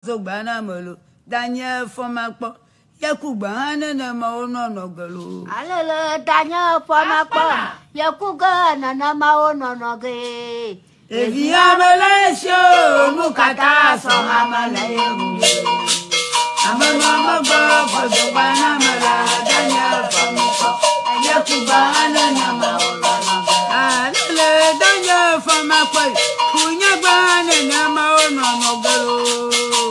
Zogbaname lo, danye fɔmakpɔ, yeku gbe hã nenema wonɔnɔ ge lo. Alele danye fɔmakpɔ, yeku ge nenema wonɔnɔ ge. Ɖevi ame le esi o, nu katã sɔ ame le ye ŋu. Ame nɔ megbe fɔ zogbaname la, danye fɔmakpɔ, yeku gbe hã nenema wonɔnɔ ge. Alele danye fɔmakpɔ, ku nye gbe hã nenema wonɔnɔ ge lo.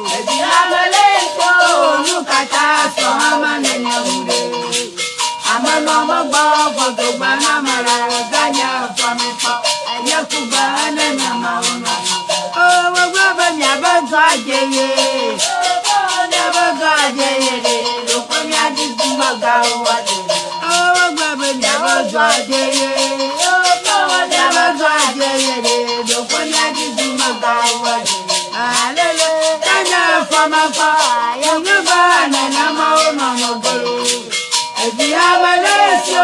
Ɖevi ame le esi o, nu katã sɔ ame le ye ŋu ɖe. Ame nɔ megbe fɔ zogbaname la, danye fɔmakpɔ, yeku gbe hã nenema wonɔnɔ ge. O, wogblɔ be miabe dɔ adze ye. Miabe dɔ adze ye ɖe, ɖokpe miadi dumegãwo woadze. O, wogblɔ be miabe dɔ adze ye. Miabe dɔ adze ye ɖe, ɖokpe miadi dumegãwo woadze. Alele, danye fɔmakpɔ, nye gbe nenema wonɔnɔ ge lo. Evi ame le esi o,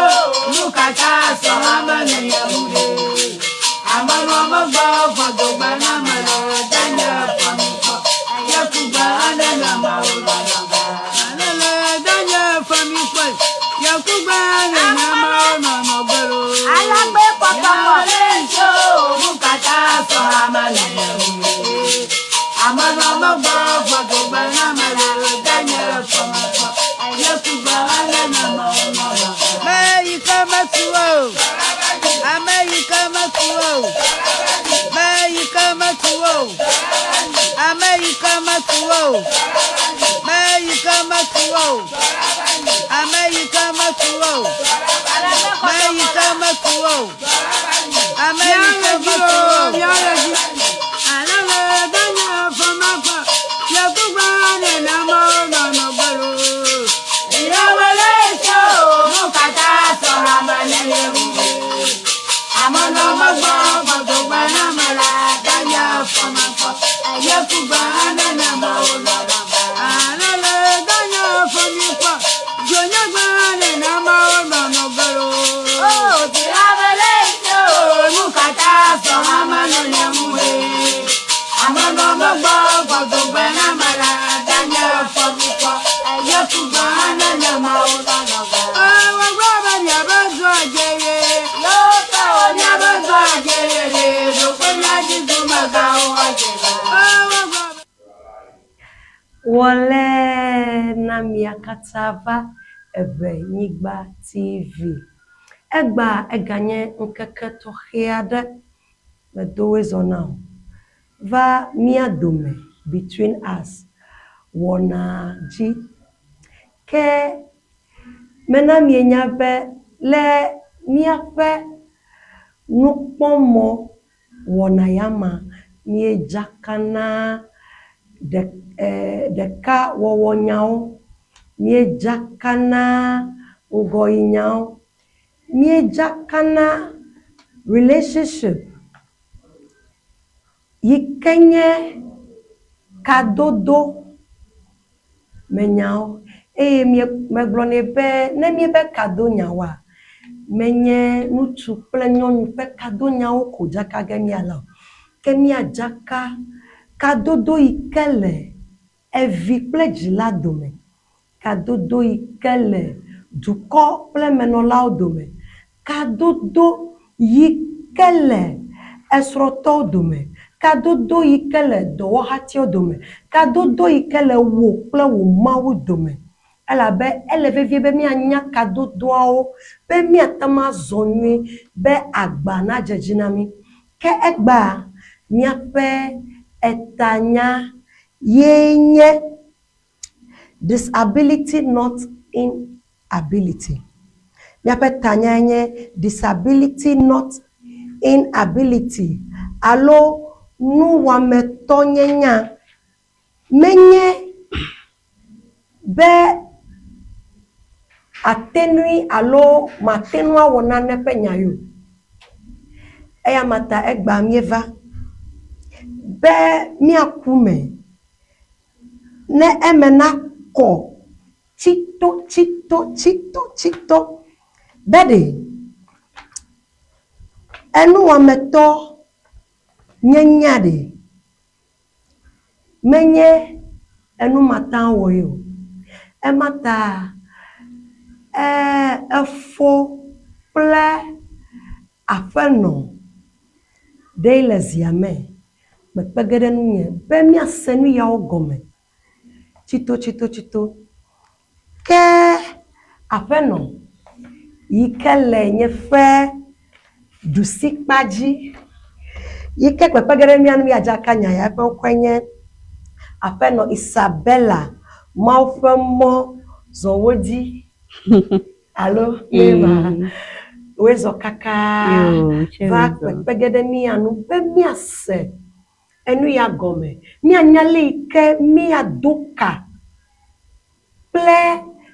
nu katã sɔ ame le ye ŋu ɖe. Ame nɔ megbe fɔ dogbaname le danye fɔmikpɔ, yeku gbe nenema wonɔnɔ ge. Alele, danye fɔmikpɔ, yeku gbe nenema wonɔnɔ ge lo. Alagbe kpɔkpɔkpɔ. Ame le esi o, nu katã sɔ ame le ye ŋu ɖe. Ame nɔ megbe fɔ dogbaname le danye fɔmikpɔ, yeku gbe nenema wonɔnɔ ge. Me yi ke metu o, ame yi ke metu o, me yi ke metu o, ame yi ke metu o, me yi ke metu o, ame yi ke metu o, me yi ke metu o, ame yi ke metu o. Alele danye fɔmakpɔ, yekugbe nenema wonɔnɔ ge lo. Ame le esi o, nu katã sɔ ame le ye ŋu ɖe. Ame nɔ megbe fɔ dogbaname la, danye fɔmakpɔ, yekugbe nenema wonɔnɔ ge. Alele danye fɔmikpɔ, dzonyegbe nenema wonɔnɔ ge lo. O, vi ame le esi o, Nu katã sɔ ame le ye ŋu ɖe. Ame nɔ megbe fɔ dogbaname la, danye fɔmikpɔ, yekugbe nenema wonɔnɔ ge. Wogblɔ be miabe dɔ adze ye. Miabe dɔ adze ye ɖe, ɖokpe miadi dumegãwo woadze ge. Wogblɔ be. Wɔlɛ na mia katã va Eʋenyigba TV. Egbea eganye ŋkeke tɔxɛ aɖe medo woe zɔ na o. Va mía dome, between us, wɔna dzi. Ke mena mienya be le míaƒe nukpɔmɔ wɔna ya ma, míedzakana ɖe ɖekawɔwɔnyawo, míedzakana ŋgɔyinyawo, míedzakana relationship yi ke nye kadodo me nyawo eye mie megblɔnɛ be ne míebe kadonyawoa, menye ŋutsu kple nyɔnu ƒe kadonyawo ko dzaka ge míale o, ke míadzaka kadodo yi ke le evi kple dzila dome, kadodo yi ke le dukɔ kple emenɔlawo dome, kadodo yi ke le esrɔ̃tɔwo dome, kadodo yi ke le dɔwɔhatiwo dome, kadodo yi ke le wò kple wò Mawu dome. Elabe ele vevie be míanya kadodoawo be míate ŋu azɔ nyuie be agba nadze edzi na mí. Ke egbea míaƒe etanya ye nye Disability not inability. Míaƒe tanyae nye Disability not inability alo nuwɔametɔnyenya menye be àte ŋui alo màte ŋu awɔ nane ƒe nya ye o. Eya ma ta egbea míeva be míaku eme ne eme nakɔ tsitotsitotsitotsito be ɖe enuwɔametɔ nyenyea ɖe menye. Enu mate awɔ ye o. Ema ta e efo kple aƒenɔ ɖee le zia me kpekpe ge ɖe nunye be míase nu yawo gɔme tsitotsitotsito. Ke aƒenɔ yi ke le nye ƒe ɖusikpa dzi yi ke kpekpe ge ɖe mía ŋu míadzaka nya ya eƒe ŋkɔe nye aƒenɔ Isabella Mawu ƒe mɔ zɔ wo dzi alo ne ma woe zɔ kaka va kpekpe ge ɖe mía ŋu be míase enu ya gɔme, míanya le yi ke míado ka kple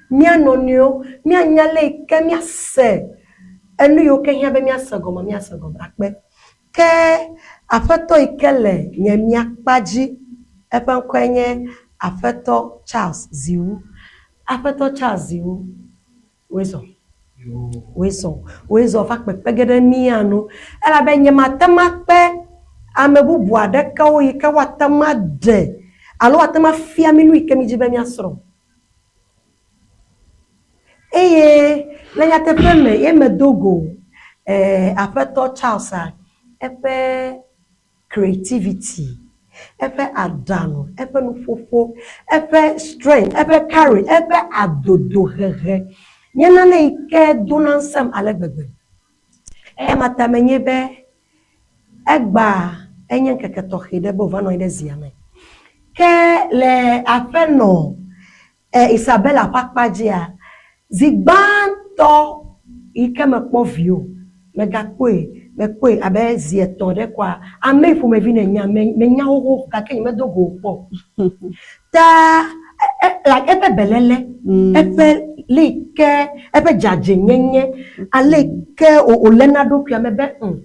mía nɔnɔewo, míanya le yi ke míase enu yiwo ke hiã be míase gɔme, míase gɔme akpe. Ke aƒetɔ yi ke le nye mía kpa dzi, eƒe ŋkɔe nye Aƒetɔ Charles Ziwu. Aƒetɔ Charles Ziwu, wòe zɔ. Wòe zɔ. Wòe zɔ va kpekpe ge ɖe mía ŋu. Elabe nyemate ŋu akpe ame bubu aɖekewo yi ke woate ŋu aɖe alo woate ŋu afia mí nu yi ke mídi be míasrɔ̃ o. Eye le nyateƒe me ye medo go Aƒetɔ Charles-a, eƒe creativity, eƒe aɖaŋu, eƒe nuƒoƒo, eƒe strength, eƒe courage, eƒe adodohehe nye nane yi ke dona ŋusẽm ale gbegbe. Ema ta menye be egbea enye ŋkeke tɔxɛ ɖe be wòva nɔ anyi ɖe zia me. Ke le aƒenɔ Isabella ƒe akpa dzia, zi gbãtɔ yi ke mekpɔ viwò, megakpɔe, mekpɔe abe zi etɔ̃ ɖe koa, ame yi ƒomevi nènya, menya xoxo gake nyemedo go wò kpɔ o. Ta like eƒe beléle, eƒe le yi ke, eƒe dzadzɛnyenye, ale yi ke wòléna eɖokuia me be ŋ,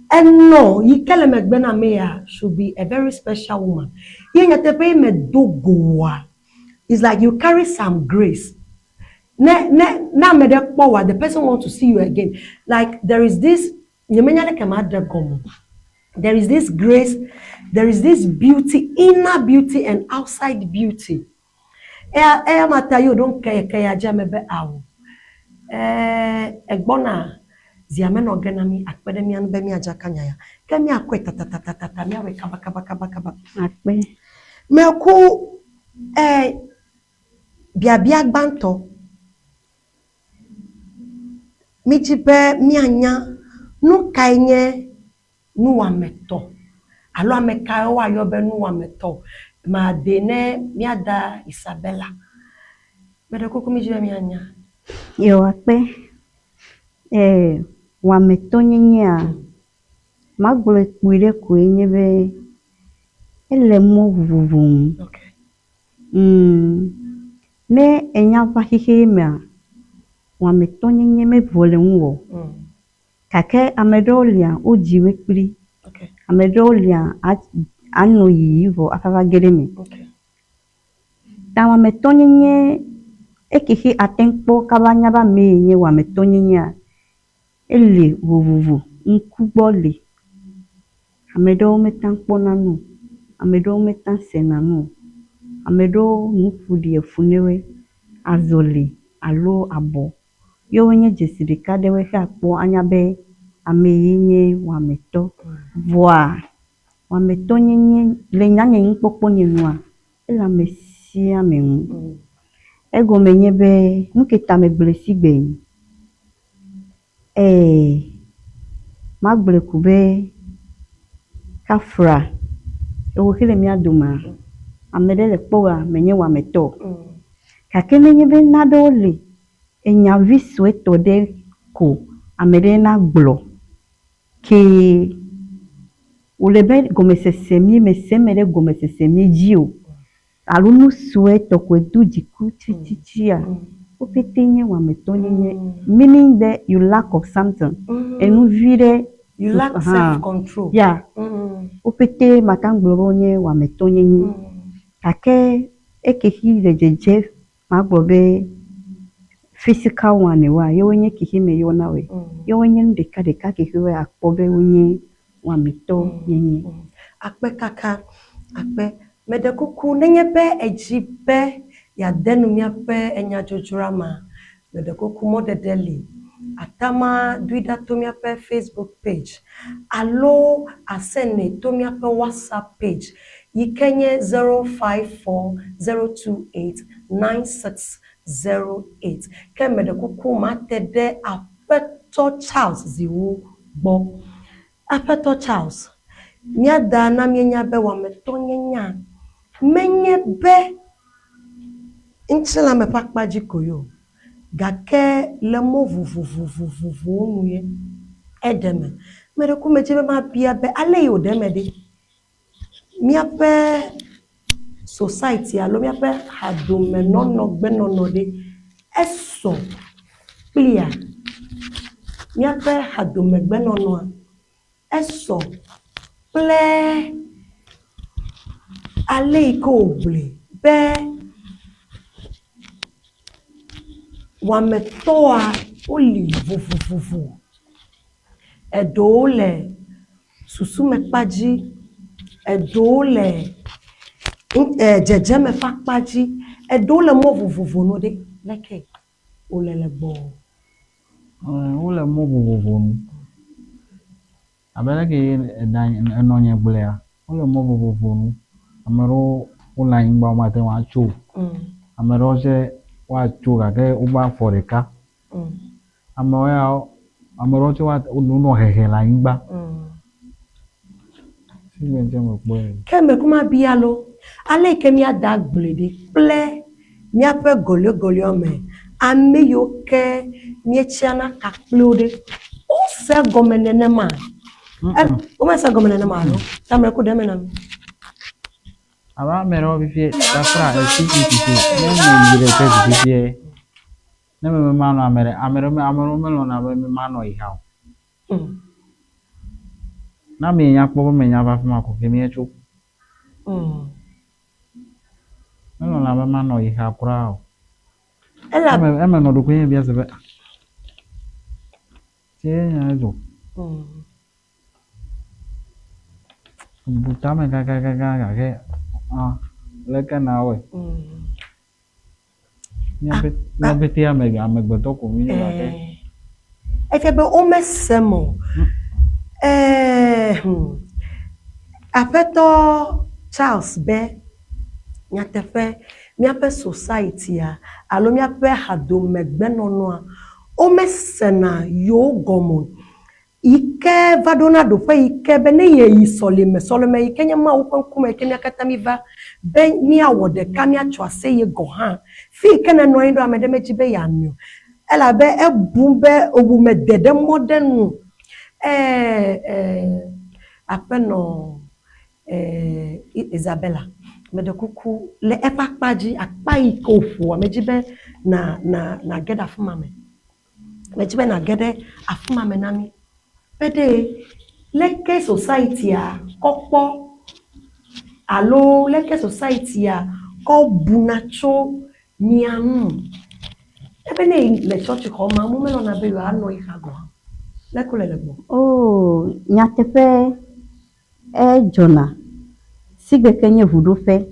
enɔ yi ke le megbe na ame ya should be a very special woman. Ye nyateƒe ye medo go wòa, It's like you carry some grace. Ne ne ne ame ɖe kpɔ wòa, the person want to see you again. Like there is this, nyemenya leke maɖe gɔme o. There is this grace, there is this beauty, inner beauty and outside beauty. Eya eya ma ta ye wòɖo ŋke ke ya dzi ame be ao. Ɛɛ egbɔna zia menɔ ge na mí akpe ɖe mía ŋu be míadzaka nya ya. Ke míakɔe tatatatata míawɔe kabakabakabakaba. Akpe. Meku e biabia gbãtɔ. Mídi be míanya nu kae nye nuwɔametɔ alo ame kae woayɔ be nuwɔametɔ. Maɖee ne míada Isabella. Meɖe kuku mídi be míanya. Yɔ akpe. E wɔametɔnyenyea, magblɔe kpuiɖe koe nye be Ele mɔ vovovo nu. Ŋ, ne enya va xexea mea, wɔametɔnyenye mevɔ le ŋuwò o. Gake ame ɖewo lia, wodzi woe kpli. Ame ɖewo lia, anɔ yiyi vɔ hafi ava ge ɖe eme. Ta wɔametɔnyenye, eke xe ate ŋu kpɔ kaba anya be ame ye nye wɔametɔnyenyea, ele vovovo, ŋku gbɔ li. Ame ɖewo mete ŋu kpɔna nu o, ame ɖewo mete ŋu sena nu o, ame ɖewo nu ƒo ɖi efu ne woe, azɔli alo abɔ ye wonye dzesi ɖeka ɖewoe xe akpɔ anya be ame ye nye wɔametɔ. Vɔa wɔametɔnyenye le nyanye nukpɔkpɔ nye nua, ele ame sia ame ŋu. Egɔme nye be nu ke ta megblɔe sigbe Ee, magblɔe ku be kafra ewò xe le mía domea, ame ɖe le kpɔwòa menye wɔametɔ o. Gake nenye be naɖewo li enya vi suetɔ ɖe ko ame ɖe nagblɔ kee wòle be gɔmesese mí mese eme ɖe gɔmesese mí dzi o alo nu sue tɔ koe do dziku tsitsitsia, wo pɛtɛ nye wɔametɔnyenye meaning be you lack of something, enu vi ɖe You lack hã self control. ya wo pɛtɛ mate ŋu gblɔ be wonye wɔametɔnyenye. Gake eke xi le dzedze magblɔ be physical one woa, ye wonye ke xi me yɔna woe. Ye wonye nu ɖeka ɖeka ke xi woe akpɔ be wonye wɔametɔnyenye. Akpe kaka, akpe. Meɖe kuku nenye be èdi be yeade nu míaƒe enyadzodzroa mea, meɖe kuku mɔɖeɖe li. Àte ŋu adoe ɖa to míaƒe Facebook page alo asɛnɛ to míaƒe WhatsApp page yi ke nye 0540289608. Ke meɖe kuku mate ɖe Aƒetɔ Charles Ziwu gbɔ. Aƒetɔ Charles, mía da na míenya be wɔametɔnyenya menye be ŋutilãme ƒe akpa dzi koe o, gake le mɔ vovovovovowo nu ye eɖe eme. Ame ɖe ku medzi be mabia be ale yi wòɖe eme ɖe, míaƒe society alo míaƒe hadomenɔnɔgbenɔnɔ ɖe, esɔ kplia? Míaƒe hadomegbenɔnɔa, esɔ kple ale yi ke wògblɔe be wɔametɔa woli vovovovo. Eɖewo le susumekpa dzi, eɖewo le dzedzeme ƒe akpa dzi, eɖewo le mɔ vovovo nu ɖe. Leke wole le gbɔwò? Wole mɔ vovovo nu. Abe leke enɔnye gblɔea, wole mɔ vovovo nu. Ame ɖewo wole anyigba womate ŋu atso o. Ame ɖewo tse woatso gake wobe afɔ ɖeka. Amewo ya ame ɖewo tse wonɔ hehe le anyigba. Sigbe ŋtsɛ mekpɔe. Ke meku mabia lo, ale yi ke míada agble ɖi kple míaƒe gɔliɔgɔliɔ me ame yiwo ke míetsiana ka kpli wo ɖe, wose egɔme nenema? Womese egɔme nenema alo? Ta meku ɖe eme na mi. Abe ame ɖewo fifie, takpla esi fifi ne meyi ɖe tsɛtsi fifie. Ne me manɔ ame ɖe, ame ɖe, ame ɖewo melɔ̃na be mi manɔ yi xa o. Ne ame nya kpɔ be menya va afi ma ko ke míetso. Melɔ̃na be manɔ yi xa kura o. Eme, eme nɔ ɖokuinye bia se be, ah, tsie nya edzo. Bu tame kakakaka gake, ah, leke nawɔe? Míaƒe pete ame amegbetɔ ko míenye gake. Efia be womese eme o. Ɛɛ, Aƒetɔ Charles be, Nyateƒe, míaƒe society-a alo míaƒe hadomegbenɔnɔa, womesena yewo gɔme o. Yi ke va ɖo na ɖoƒe yi ke be ne yeyi sɔleme, sɔleme yi ke nye Mawu ƒe ŋkume yi ke mía katã míva be míawɔ ɖeka, míatso aseye gɔ̃ hã. Fi yi ke nènɔ anyi ɖo ame ɖe medzi be yeanɔe o elabe ebum be ewò mede ɖe mɔ ɖe nu o. Ɛɛ, ɛɛ, aƒenɔ, ɛɛ, Isabella, meɖe kuku le eƒe akpa dzi, akpa yi ke wòƒoa, medzi be na, na, nàge ɖe afi ma me. Medi be nàge ɖe afi ma me na mí. Be ɖe leke society-a kɔ kpɔ alo leke society-a kɔ buna tso mia ŋu. Ebe ne yi le tsɔtsixɔ me, amewo melɔ̃na be yewoanɔ yi xa gɔ̃ hã o. Leke wole le gbɔ? Oo, nyateƒe edzɔna sigbe ke nye ʋuɖoƒe.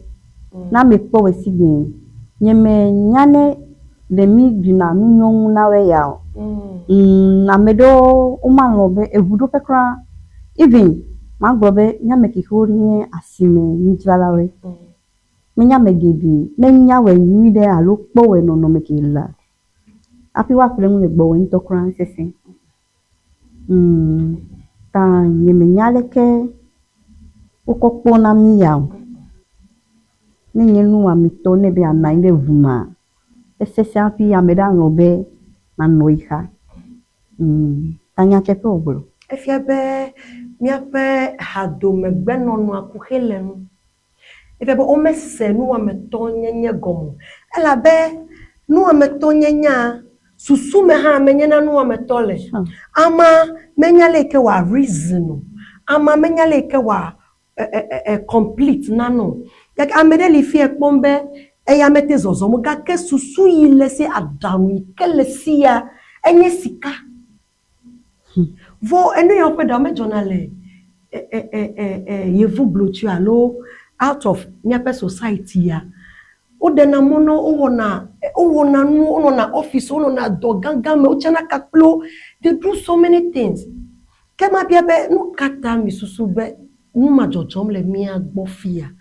Ne ame kpɔ wòe sigbe nye me nya ne ɖe mi ɖina nu nyɔŋu na wòe ya o. Ŋ ame ɖewo wo ma lɔ̃ be eʋuɖoƒe kura even ma gblɔ be mía ame kekewo nye asime nudzralawoe. Me nye ame geɖe ne nya wòe nyuiɖe alo kpɔ wòe nɔnɔme ke lea hafi woa ƒle nu le gbɔwòe ŋutɔ kura sesẽ. Ŋ, ta nyemenya aleke wokɔ kpɔna mí ya o. Ne nye nuwɔametɔ ne be yeanɔ anyi ɖe ŋu mea, esesẽ hafi ame ɖe alɔ̃ be manɔ yi xa. Ŋ, ta nyateƒe wògblɔ. Efia be míaƒe hadomegbenɔnɔa kuxi le enu. Efia be womese nuwɔametɔnyenye gɔme o. Elabe nuwɔametɔnyenyea, susu me hã menye na nuwɔametɔ le. Amea menya ale yi ke wòa reason o. Amea menya ale yi ke wòa complete nane o. Gake ame ɖe li fiya ekpɔm be eya mete zɔzɔm o gake susu yi le esi, aɖaŋu yi ke le esi ya enye sika. Vɔ enu yawo ƒe ɖewo medzɔna le yevugblotui alo out of míaƒe society ya. Woɖena mɔ na wo, wowɔna, wowɔna nu, wonɔna office, wonɔna dɔ gãgã me, wotsana ka kple wo. They do so many things. Ke mabia be nu ka ta misusu be nu ma dzɔdzɔm le mía gbɔ fia?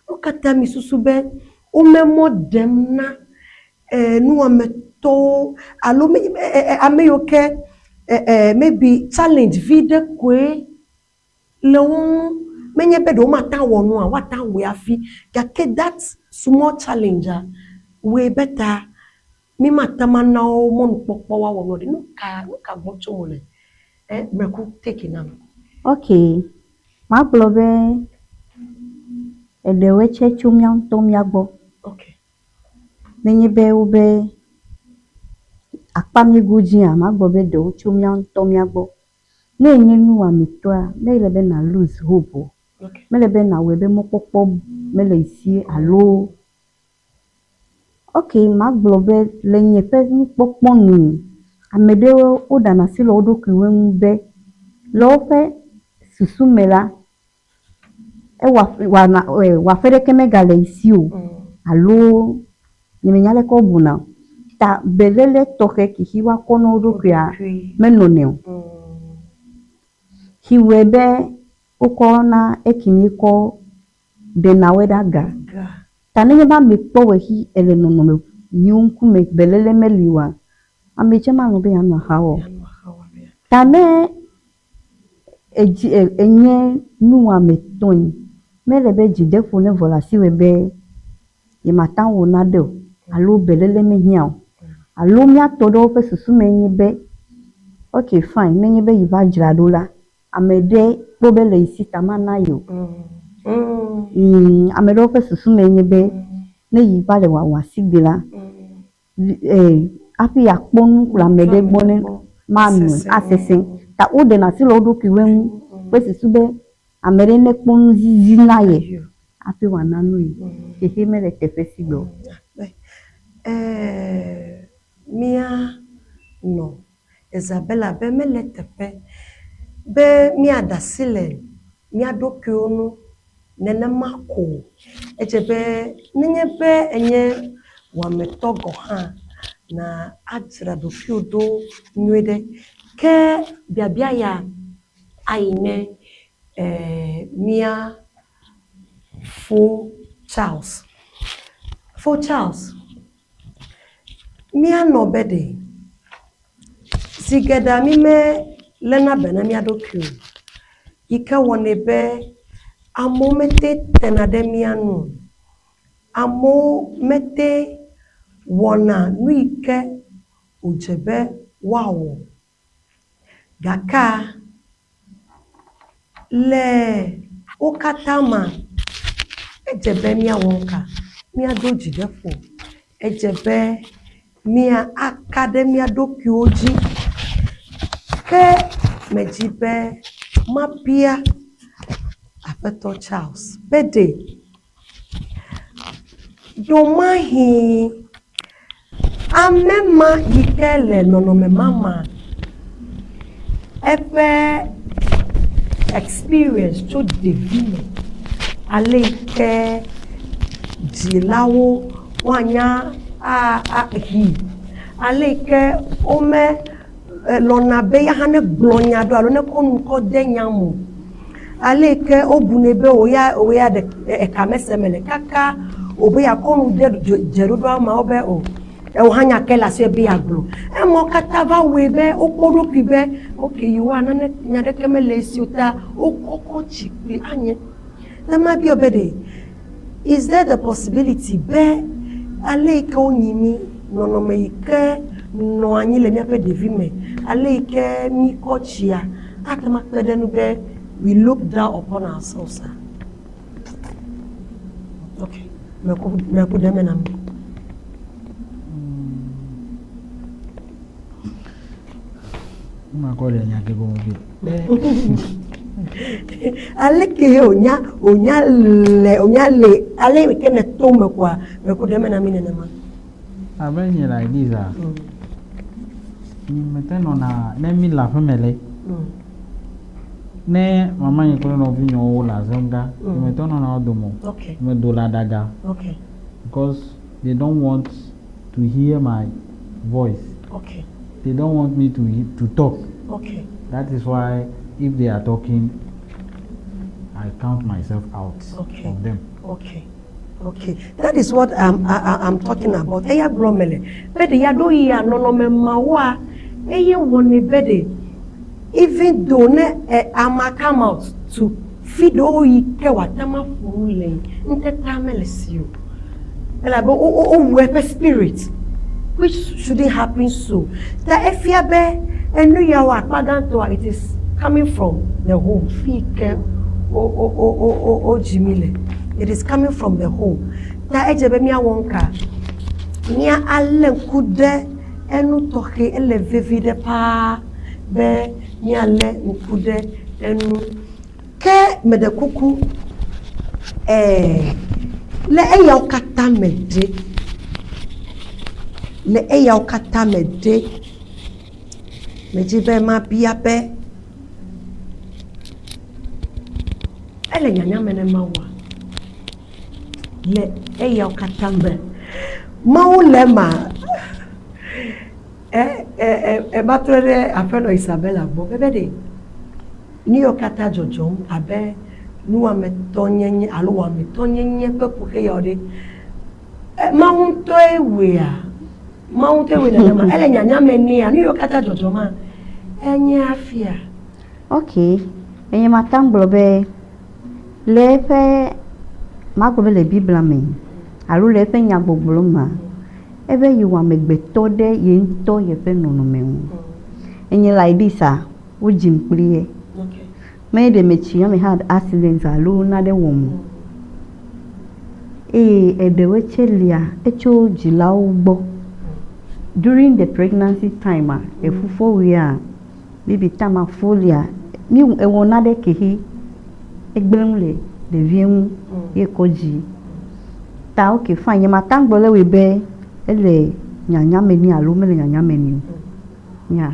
Nu ka ta misusu be wome mɔ ɖem na eh, nuwɔametɔwo alo me, eh, eh, ame yiwo ke eh, eh, maybe challenge vi ɖe koe le wo ŋu. Menye be ɖe womate awɔ nua, woate awɔe hafi gake that small challenge-a wɔe be ta mi mate ŋu ana wo mɔnukpɔkpɔ woawɔ nua ɖe. Nu ka, nu ka gbɔ tsom wòle? Eh, Mreku, take it now. Ok, magblɔ be eɖewoe tse tso mía ŋutɔ mía gbɔ. Okay. Nenye be wobe akpa mí godzia, magblɔ be ɖewo tso mía ŋutɔ mía gbɔ. Ne enye nuwɔametɔa, mele be na lose hope o. Okay. Mele be nawɔe be mɔkpɔkpɔ mele si alo ok magblɔ be le nye ƒe nukpɔkpɔ nu, ame ɖewo woɖana asi le wo ɖokuiwo ŋu be le woƒe susu me la, ewɔ wɔna wɔaƒe ɖeke megale yi si o alo nye menya leke wobuna o. Ta beléle tɔxɛ ke xi woakɔ na wo ɖokuia menɔnɛ o. Xi wɔe be wokɔ na eke mi kɔ ɖena woe ɖe aga. Ta nenye be ame kpɔ wòe xi ele nɔnɔme nyuiwo ŋkume beléle meli oa, ame tsɛ malɔ̃ be yeanɔ axa wɔ o. Ta ne edzi enye nuwɔametɔe, mele be dzideƒo nevɔ le asiwòe be yemate ŋu awɔ nane o alo beléle mehiã o. Alo míatɔ ɖewo ƒe susu me nye be ok fine nenye be yi va dzra ɖo la, ame ɖe kpɔ be le yi si ta mana ye o. Ame ɖewo ƒe susu me nye be ne yi va le wɔwɔ asigbe la, hafi yeakpɔ nu le ame ɖe gbɔ ne manɔe asesẽ. Ta woɖena asi le wo ɖokuiwo ŋu kple susu be ame ɖe nekpɔ nuzizi na ye hafi wòana nu ye. Xexe mele teƒe si gbe o. Mía nɔ Isabella be mele eteƒe be míaɖe asi le mía ɖokuiwo ŋu nenema ko o. Edze be nenye be enye wɔametɔ gɔ̃ hã na adzra ɖokuiwò ɖo nyuie ɖe. Ke biabia ya ayi ne mía fo Charles. Fo Charles, míanɔ be ɖe zi geɖea mí meléna be na mía ɖokui o yi ke wɔnɛ be amewo mete tena ɖe mía ŋu o. Amewo mete wɔna nu yi ke wòdze be woawɔ o. Gakea le wo katã mea, edze be míawɔ nuka? Míado dzi ɖe ƒo. Edze be míaka ɖe mía ɖokuiwo dzi. Ke medzi be mabia Aƒetɔ Charles be ɖe ɖewomahi ame ma yi ke le nɔnɔme ma mea, eƒe experience tso ɖevime ale yi ke dzilawo woanya a a hi ale yi ke wome lɔ̃na be ya hã negblɔ nya ɖo alo nekɔ nu kɔ de nya me o. Ale yi ke wobunɛ be wò ya wò ya ɖe eka mese mele kaka wòbe yeakɔ nu de dzeɖoɖoa me wobe o ewò hã nya ke le asiwò be yeagblɔ. Emawo katã va wɔe be wokpɔ wo ɖokui be ok yewoa nane nya ɖeke mele esi o ta wokɔkɔ tsi kpli anye. Ne mabiɔ be ɖe is there the possibility be ale yi ke wonyi mí, nɔnɔme yi ke nɔ anyi le míaƒe ɖevime, ale yi ke míkɔ tsia ate ŋu akpe ɖe ŋu be we look down upon ourselves a? Ok, meku meku ɖe eme na mi. Makɔ ɖe nya ke gɔme vi. Aleke wònya wònya le wònya le ale yi ke nèto me koa meku ɖe eme na mi nenema. Abe nye like this ah. Nye mete nɔna ne mi le aƒeme le. Ne mamanye kple nɔvinyewo wole azɔ̃ ga, nye metɔ nɔna wo dome o. Okay. Medo le aɖaga Okay. because they don't want to hear my voice. Okay. They don't want me to to talk. Okay. That is why if they are talking, I count myself out Okay. of them. Okay. Okay. That is what I'm, I, I'm talking about. Eya gblɔ mele be ɖe ya ɖo yia nɔnɔme mawoa eye wɔnɛ be ɖe even though ne eh, ama come out to fi ɖewo yi ke wòate ŋu aƒo nu le ŋuteta mele si o. Elabe wo wo wowu eƒe spirit which shouldn't happen so. Ta efia be enu yawo akpa gãtɔa it is coming from the home fi yi ke wo wo wo wo wo wodzi mi le. It is coming from the home. Ta edze be míawɔ ŋka mía alé ŋku ɖe enu tɔxɛ ele vevi ɖe paa be míalé ŋku ɖe enu. Ke meɖe kuku ɛɛ le eyawo katã me ɖe le eyawo katã me ɖe medzi be mabia be ele nyanya me ne Mawua? Le eyawo katã me Mawu le ema ɛ ɛ ɛ ema trɔ ɖe aƒenɔ Isabella gbɔ be be ɖe nu yawo katã dzɔdzɔm abe nuwɔametɔnyenye alo wɔametɔnyenye ƒe kuxi yawo ɖe Mawu ŋutɔe wɔea? Mawu ŋutɔe wɔe nenema? Ele nyanya me nɛa? Nu yawo katã dzɔdzɔma enye hafia? Ok, enye mate ŋu gblɔ be le eƒe magblɔ be le Biblia me alo le eƒe nyagbɔgblɔ mea, ebe yewɔ amegbetɔ ɖe ye ŋutɔ yeƒe nɔnɔme ŋu. Enye like this a, wodzim kpli ye. Okay. Menye ɖe metsi ame had accident alo nane wɔm o. Eye eɖewoe tse lia etso dzilawo gbɔ. During the pregnancy time a, efufɔwuia maybe time afo lia, mi ewɔ nane ke he egblẽ nu le ɖevie ŋu ye kɔ dzi. Ta ok fine nye mate ŋu gblɔ le wɔe be ele nyanya me nɛ alo mele nyanya me nɛ o. Ya.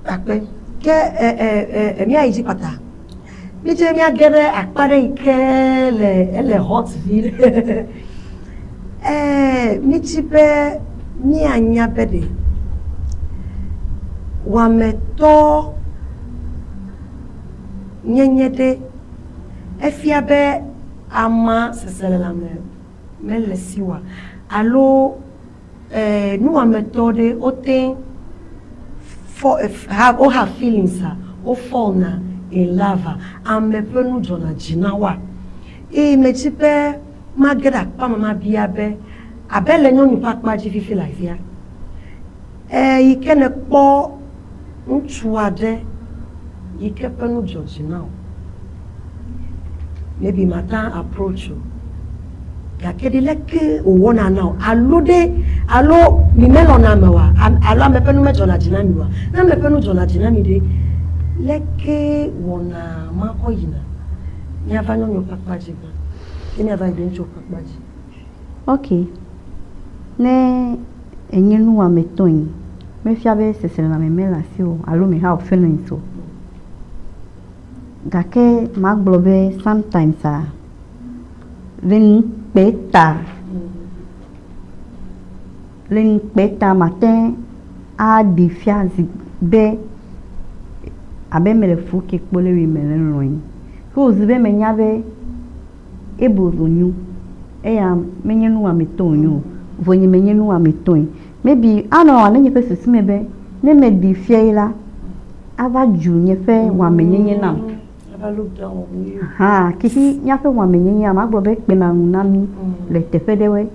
Akpe. Ke ɛ ɛ ɛ míayi dzi kpata. Mídze míage ɖe akpa ɖe yi ke le ele hot vi ɖe. Ɛɛ mídzi be míanya be ɖe wɔametɔ nyenye ɖe efia be ama seselelãme mele si oa alo ɛɛ nuwɔametɔ ɖe wote fall have wo have feelings a wo fall na in love a ame ƒe nu dzɔna dzi na woa. Eye medzi be mage ɖe akpa me mabia be abe le nyɔnu ƒe akpa dzi fifi le afia e yi ke nekpɔ ŋutsu aɖe yi ke ƒe nu dzɔ dzi na wò maybe mate ŋu approach o gake ɖe leke wòwɔna na wò alo ɖe alo mi melɔ̃na ame oa alo ame ƒe nu medzɔna dzi na mi oa? Ne ame ƒe nu dzɔna dzi na mi ɖe leke wɔna ma kɔ yina? Míava nyɔnuwo ƒe akpa dzi gbã ye míava yi ɖe ŋutsuwo ƒe akpa dzi. Ok, ne enye nuwɔametɔe, mefia be seselelãme mele asiwò alo me have feelings o. Gake magblɔ be sometimes a, le ŋukpe ta, le ŋukpe ta mate aɖi fia zi be abe mele fu ke kpɔ le wi mele lɔ̃e. Ke wòzu be menya be ebo wònyo, eya menye nuwɔametɔ wònyo o, vɔ nye menye nuwɔametɔe. Maybe anɔ ne nye ƒe susu me be ne meɖi fiae la, ava dzu nye ƒe wɔamenyenye nam. Ava look down on you. Hã, kifi míaƒe wɔamenyenyea, magblɔ be kpena ŋu na mí le teƒe ɖewoe.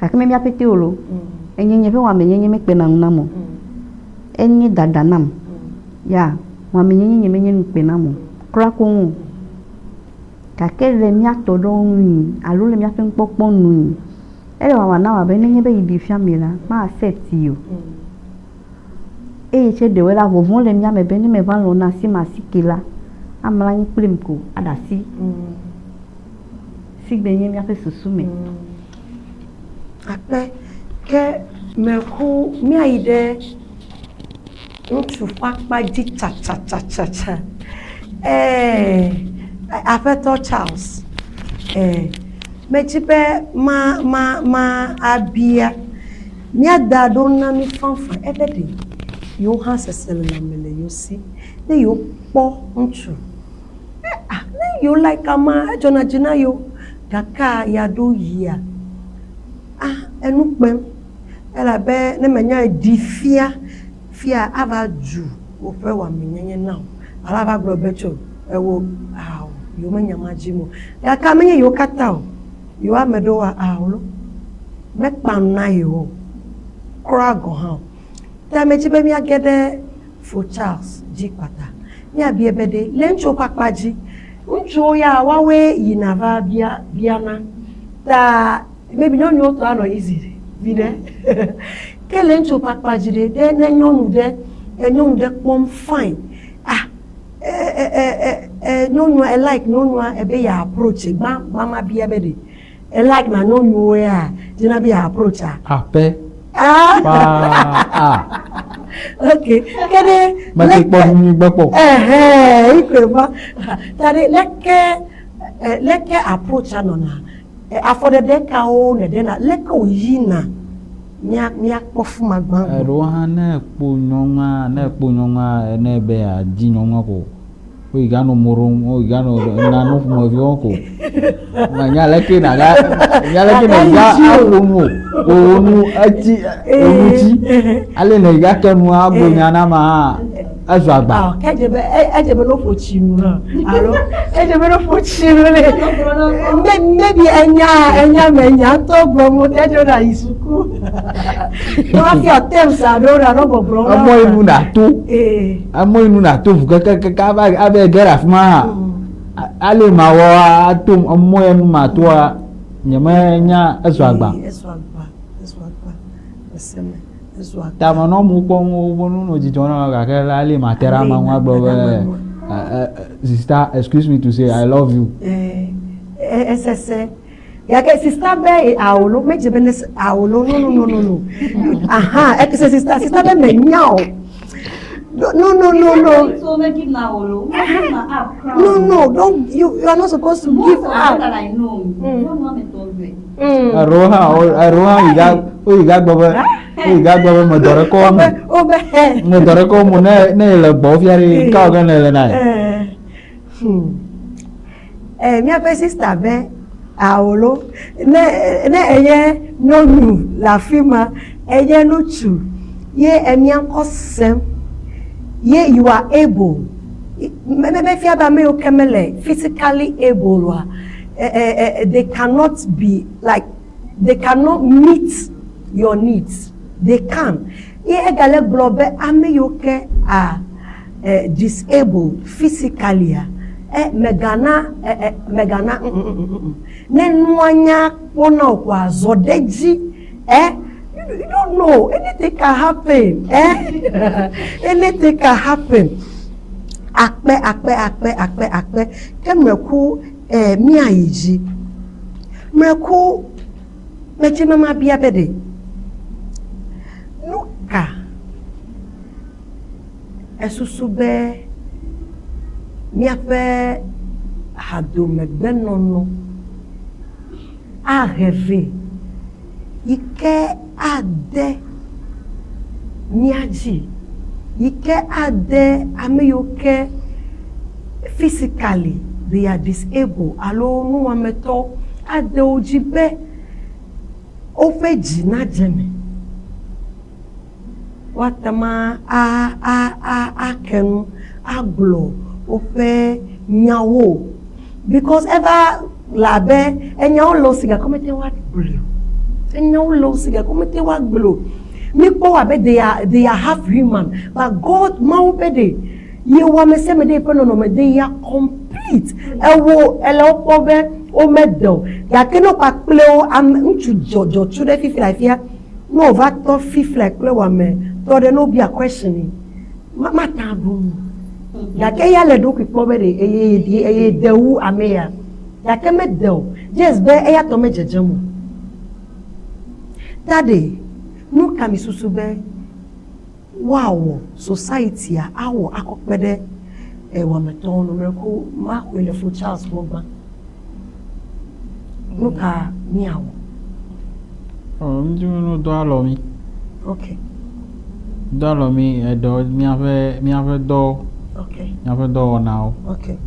Gake me míaƒe o lo. Enye nye ƒe wɔamenyenye mekpena ŋu nam o. Enye dada nam. Ya, wɔamenyenye nye menye nu kpe nam o. Kura koŋ o. Gake le míatɔ ɖewo ŋui alo le míaƒe nukpɔkpɔ nui, ele wɔwɔ na wò abe nenye be yi ɖi fia mi la, ma accept yi o. Eye tse ɖewoe la, vɔvɔ̃ le mía me be ne meva lɔ̃ na asi ma asi ke la, amlɔ anyi kplim ko aɖe asi. Sigbe nye míaƒe susu me. Akpe ke meku míayi ɖe Ŋutsu ƒe akpa dzi tsatsatsatsa. Ee, Aƒetɔ Charles, ee, medzi be ma, ma, ma abia míada ɖo na mí fãfã ebe ɖe yewo hã seselelãme le yewo si ne yewokpɔ ŋutsu. E, ah, ne yewo like amea, edzɔna dzi na yewo gakea yeaɖo yia, ah, enu kpem. Elabe ne menya ɖi fia, fia ava dzu woƒe wɔamenyenye na wò alo ava gblɔ be tso ewo ao yewo menya ma dzi o. Gake menye yewo katã o. Yewo ame ɖewoa ao lo mekpa nu na yewo o kura gɔ̃ hã o. Ta medzi be míage ɖe Fo Charles dzi kpata. Míabia be ɖe le ŋutsuwo ƒe akpa dzi, ŋutsuwo ya woawoe yina va bia biana ta Maybe nyɔnuwo tɔ anɔ easy viɖe. Ke le ŋutsuwo ƒe akpa dzi ɖe, ɖe ne nyɔnu ɖe, nyɔnu ɖe kpɔm fine, ah, e, e, e, e, e, nyɔnua, e like nyɔnua, ebe ya approach, gbã, gbã ma bia be ɖe, e like na nyɔnuwo ya, dzina be ya approach a. Ape. Ah. Paa. Ah. Ok. Ke ɖe. Mete kpɔ nu nyui gbɔ kpɔ. Ɛhɛn, ikpe va. Ta ɖe, leke, leke approach anɔna? Afɔɖeɖe kawo nèɖena? Leke wòyina mía míakpɔ fima gbã gbɔ? Eɖewo hã ne ekpo nyɔnua, ne ekpo nyɔnua ne ebe yeadi nyɔnua ko, woyi ganɔ mo ɖom, woyi ganɔ nane ƒomevi wɔm ko. Menya leke nàga, menya leke nàga aƒo nu o. Wò nu etsi, wò nu tsi. Ale nèyi gake nua agblɔ nya na amea hã. Ezu agba. Ah, ke edze be edze be ne woƒo tsi nu hã alo edze be ne woƒo tsi nu le ne maybe enya enya me nya ŋutɔ gblɔm wo edze be ayi suku ne woafia terms aɖewo ɖe alo gbɔgblɔm Emɔ yi nu nàto. Emɔ yi nu nàto ʋu kekekeke ava ava ge ɖe afi ma hã. Ale mawɔ ato emɔ ya nu matoa nyemenya ezu agba. Ezu agba, ezu agba, ese me. Ta menɔ mo kpɔm woƒe nu nɔ dzidzɔ na gake la ali mate ɖe ame ŋu agblɔ be sister excuse me to say I love you. Esese gake sister be awolo medze be ne awolo no no no no no aha ekese sister sister be menya o. No no no no no. No no don't you you are not supposed to give up. Eɖewo hã eɖewo hã yi ga woyi ga gbɔ be woyi ga gbɔ be medɔ ɖe kɔ me medɔ ɖe kɔ mo ne ne le gbɔ fia ɖe ka wɔ ge ne le na ye. Eh, míaƒe sista be awolo ne ne enye nyɔnu le afi ma enye ŋutsu ye emia ŋkɔ sem ye you are able me mefia be ame yiwo ke mele physically able oa eh, eh, eh, they cannot be like they cannot meet your needs they can ye egale gblɔ be ame yiwo ke are eh, disabled physically eh, megana eh, eh, megana mm, mm, mm, mm. ne nua nya kpɔna o ko azɔ ɖe dzi eh, you, you don't know anything can happen eh? anything can happen akpe akpe akpe akpe akpe ke meku eh, míayi dzi meku medzi be mabia be ɖe nu ka esusu be míaƒe hadomegbenɔnɔ ahe vɛ yi ke ade mía dzi yi ke ade ame yiwo ke physically they are disabled alo nuwɔametɔwo ade wo dzi be woƒe dzi nadze eme. Woate ŋu a a a ake nu agblɔ woƒe nyawo because eva le abe enyawo le wo si gake womete ŋu agblɔe o. Enyawo le wo si gake womete ŋu agblɔe o. Míkpɔ wo abe they are they are half human but God Mawu be ɖe yewɔ ame sia ame ɖe yeƒe nɔnɔme they are complete. Ewɔ ele wo kpɔ be womede o gake ne wokpakple wo ame ŋutsu dzɔdzɔtsu ɖe fifi le afia ne wòva tɔ fiflia kple wɔametɔ ɖe ne wobia question yi ma mate aɖo ŋu o. Gake eya le eɖokui kpɔ be ɖe eye eye eye de wu ame ya gake mede o just be eya tɔ medzedzem o. Ta ɖe nu ka mi susu be woawɔ, society-a awɔ akɔ kpe ɖe wɔametɔwo ŋu? Mlɔeku maxɔe le Fo Charles gbɔ gbã. Nu ka míawɔ? Ɔ, ŋdi be no do alɔ mí. Ok. Do alɔ mí eɖɔ míaƒe míaƒe dɔwo. Ok. Míaƒe dɔwɔnawo. Ok.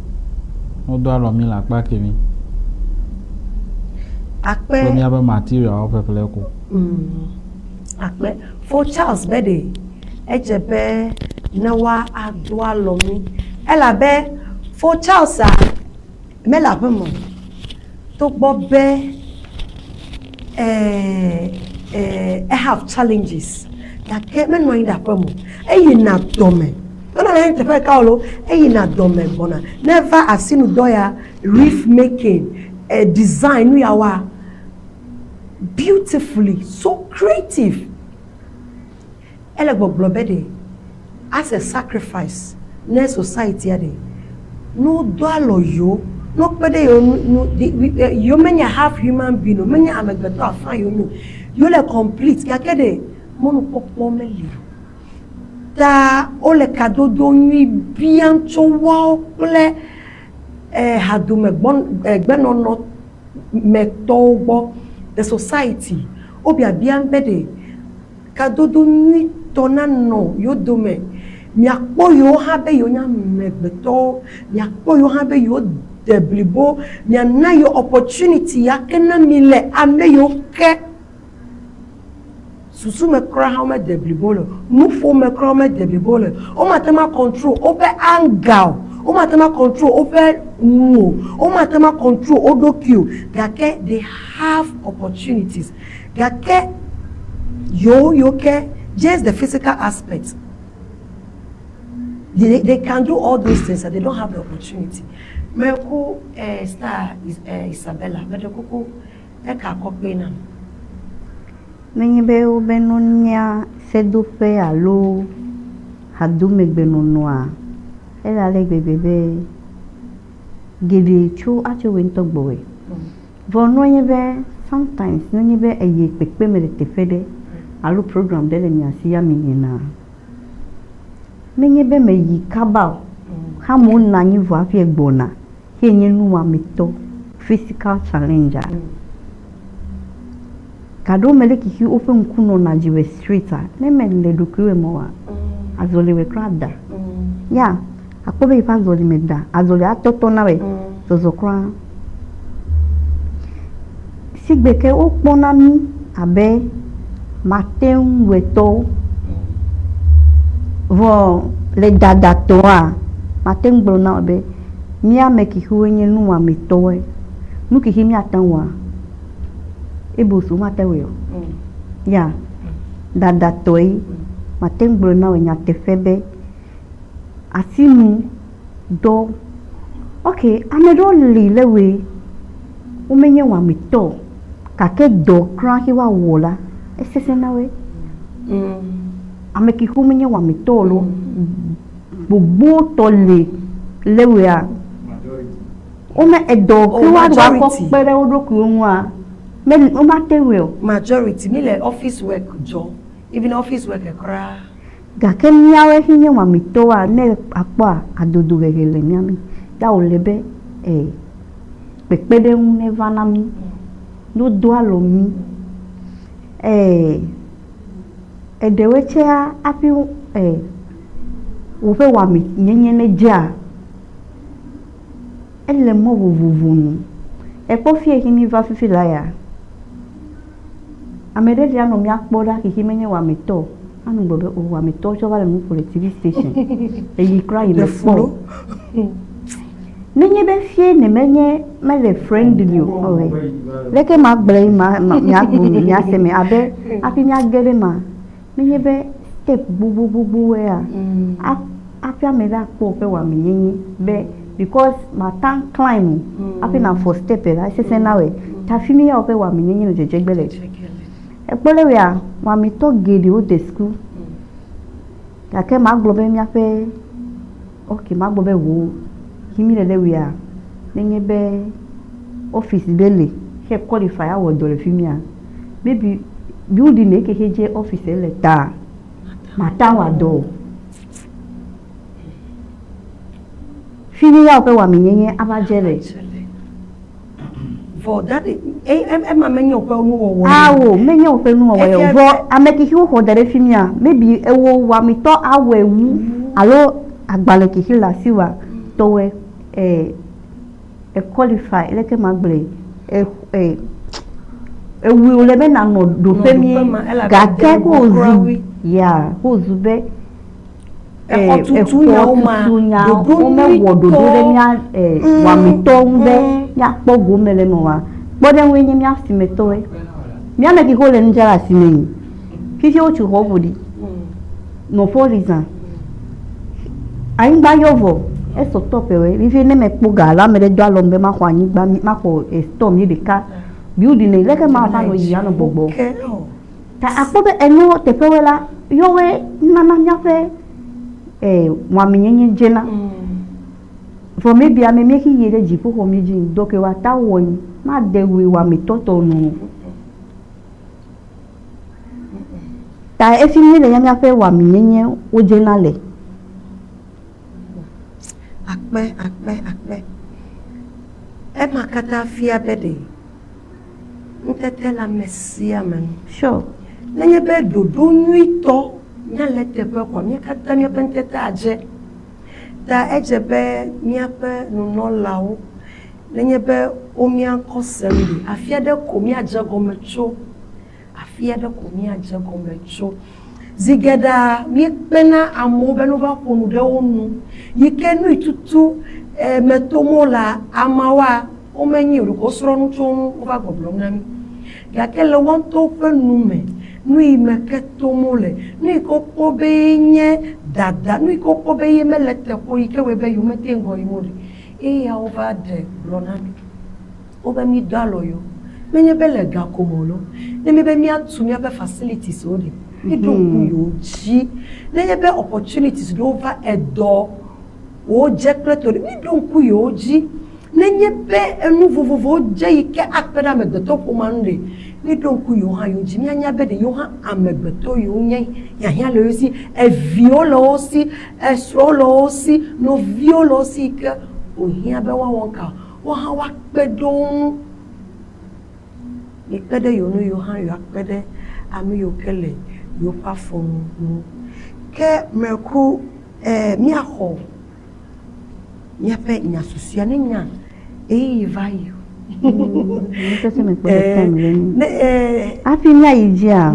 No do alɔ mí le akpa kemi. Akpe. Kple míaƒe materialwo ƒeƒle ko. Akpe. Fo Charles be ɖe edze be ne woa ado alɔ mí elabe Fo Charles a mele aƒe me o. Togbɔ be eh, eh, e have challenges gake menɔ anyi ɖe aƒe me o. Eyina dɔme. Menɔ anyi teƒe ɖeka o lo. Eyina dɔme gbɔna. Ne eva asinudɔ ya, wreath making, eh, design, nu ya woa, beautifully, so creative. Ele gbɔgblɔ be ɖe as a sacrifice ne society ɖe, ne wodo alɔ yewo, ne wokpe ɖe yewo ŋu, yewo menye half human being o, menye amegbetɔ afã yewo nye o, yewo le complete gake ɖe mɔnukpɔkpɔ meli o. Ta wole kadodo nyui biam tso woawo kple hadome gbenɔnɔ me tɔwo gbɔ, the society. Wo biabiam be ɖe kadodo nyuitɔ nanɔ yewo dome. Miakpɔ yewo hã be yewo nye amegbetɔwo, miakpɔ yewo hã be yewo de blibo, miana yewo opportunity ya ke na mi le ame yiwo ke susu me kura hã womede blibo le o, nuƒo me kura womede blibo le o. Womate ŋu acontrol woƒe anger o, womate ŋu acontrol woƒe nu o, womate ŋu acontrol wo ɖokui o gake they have opportunities. Gake yewo yiwo ke just the physical aspect, they can do all those things and they don't have the opportunity. Meku star Isabella, meɖe kuku eka akɔ kpe nam. Nenye be wobe nunya sedoƒe alo hadomegbenɔnɔa, ele ale gbegbe be geɖe tso atso wòe ŋutɔ gbɔwòe. Vɔ nua nye be sometimes nenye be eyi kpekpe me le teƒe ɖe alo program ɖe le mia si ya mi yina, nenye be meyi kaba o, amewo nɔ anyi vɔ hafi egbɔna, ye nye nuwɔametɔ, physical challenge a. Gaɖewo me ɖe kiki woƒe ŋku nɔna dziwòe straight a, ne mele ɖokuiwò me oa, azɔliwòe kura da. Ya, akpɔ be yiƒe azɔli me da, azɔli atɔtɔ na wòe, zɔzɔ kura. Sigbe ke wokpɔna mí abe mateŋuwɔetɔwo. Vɔ le dadatɔa, mate ŋu gblɔ na wò be mía ame kekewoe nye nuwɔametɔwoe. Nu keke míate ŋu wɔa, eboso mate ŋui o. Ya, dadatɔe, mate ŋu gblɔ na wò nyateƒe be asinu dɔ. Ok, ame ɖewo li le woe, womenye wɔametɔ o gake dɔ kura he woawɔ la, esesẽ na woe. Ame ke womenye wɔametɔ o lo, gbogbotɔ li le woea, wome edɔ ke woawɔ akɔ kpe ɖe wo ɖokuiwo ŋua, womate ŋui o. Majority mi le office work dzɔ, even office work kura. Gake míawoe he nye wɔametɔwoa, ne akpɔa adodo hehe le mía me. Ya wòle be kpekpeɖeŋu neva na mí, ne wodo alɔ mí. Eɖewoe tsɛa hafi woƒe wɔamenyenye ne dzea, ele mɔ vovovo nu. Ekpɔ fiye he míva fifi laa ya, ame ɖe li anɔ mía kpɔ ɖa xexi menye wɔametɔ o. Anɔ gblɔ be o wɔametɔ tsɛ va le nu ƒo le TV station. Eyi kura yi mekpɔ o. Nenye be fie ne menye mele friendly o, ɔe. Leke magblɔe ma miagblɔ miase me abe hafi míage ɖe ma, nenye be step gbogbogbogbowoea, hafi ame ɖe akpɔ woƒe wɔamenyenye be because mata climb o hafi nafɔ step la esesẽ na wòe. Ta fi mi ya woƒe wɔamenyenye le dzedze gbe le. Ekpɔ ɖe wòea, wɔametɔ geɖewo de suku gake magblɔ be míaƒe ok magblɔ be wo yi mi le ɖe wòea, nenye be office ɖe le he qualify awɔ dɔ le fi mia, maybe building eke he dze office le ta. Mate awɔ dɔ o. Fi ya woƒe wɔamenyenye ava dze le. Vɔ da ɖe ema menye woƒe nuwɔwɔ. Awo menye woƒe nuwɔwɔ ye o. Vɔ ame ke woxɔ da ɖe fi mia, maybe ewo wɔametɔ awɔe wu alo agbalẽ ke le asiwòa tɔwɔe e qualify leke magblɔe e e ewui wòle be nanɔ ɖoƒe mie gake ko zu ya ko zu be exɔtutu nyawo ma ɖoɖo womewɔ ɖoɖo ɖe mía wɔametɔwo ŋu be míakpɔ gome le eme oa. Kpɔɖeŋue nye mía asimetɔwoe. Mía ame kewo le nu dzra le asime yi, fifi wotso xɔ ƒo ɖi, nɔƒewo li zã. Anyigba yɔ vɔ, esɔ tɔƒewoe. Fifi ne mekpɔ ga alo ame ɖe do alɔm be maxɔ anyigba, maxɔ store mi ɖeka, building ne, leke mawɔ anɔ yiyim anɔ gbɔgbɔ. Ta akpɔ be enuwo teƒewoe la, yɔwoe nana míaƒe wɔamenyenye dzena. Vɔ maybe ame míexi yi ɖe dziƒoxɔ mi dzi dɔ ke woata wɔ yi made wui wɔametɔ tɔ nu o. Ta efi mi le míaƒe wɔamenyenye wodzena le. Akpe, akpe, akpe. Ema katã fia be ɖe ŋutete le ame sia ame ŋu. Sure. Nenye be ɖoɖo nyuitɔ míale eteƒe koa, mía katã míaƒe ŋutete adze. Ta edze be míaƒe nunɔlawo, nenye be wo mía ŋkɔ sem ɖi, afi aɖe ko míadze egɔme tso. Afi aɖe ko míadze egɔme tso. Zi geɖea míekpena amewo be ne wova ƒo nu ɖe wo nu yi ke nu yi tutu eme tom wolea, ameawoa, womenyi o, ɖeko wosrɔ̃ nu tso wo ŋu wova gbɔgblɔm na mí. Gake le woa ŋutɔwo ƒe nu me, nu yi me ke tom wole, nu yi ke wokpɔ be yenye dada, nu yi ke wokpɔ be ye mele eteƒe o yi ke wɔe be yewomete ŋgɔ yim o ɖe, eya wova ɖe gblɔ na mí. Wobe mído alɔ yewo. Menye be le ga ko me o loo, ne míebe míatu míaƒe facilities wo ɖe, míɖo ŋku yewo dzi. Nenye be opportunities ɖewo va edɔ wodze kple tɔ ɖe, míɖo ŋku yewo dzi. Nenye be enu vovovowo dze yi ke akpe ɖe amegbetɔ ƒomea ŋu ɖe, míɖo ŋku yewo hã yewo dzi. Míanya be ɖe yewo hã amegbetɔ yewo nye, hiahiã le yewo si, eviwo le wo si, esrɔ̃wo le wo si, nɔviwo le wo si yi ke wòhiã be woawɔ ŋka wo hã woakpe ɖe wo ŋu. Mikpe ɖe yewo ŋu yewo hã yewoakpe ɖe ame yiwo ke le yewoƒe afɔ nu ŋu. Ke mlɔeku míaxɔ míaƒe nya susɔea ne nya ɣeyiɣi va yi. Hafi míayi dzia,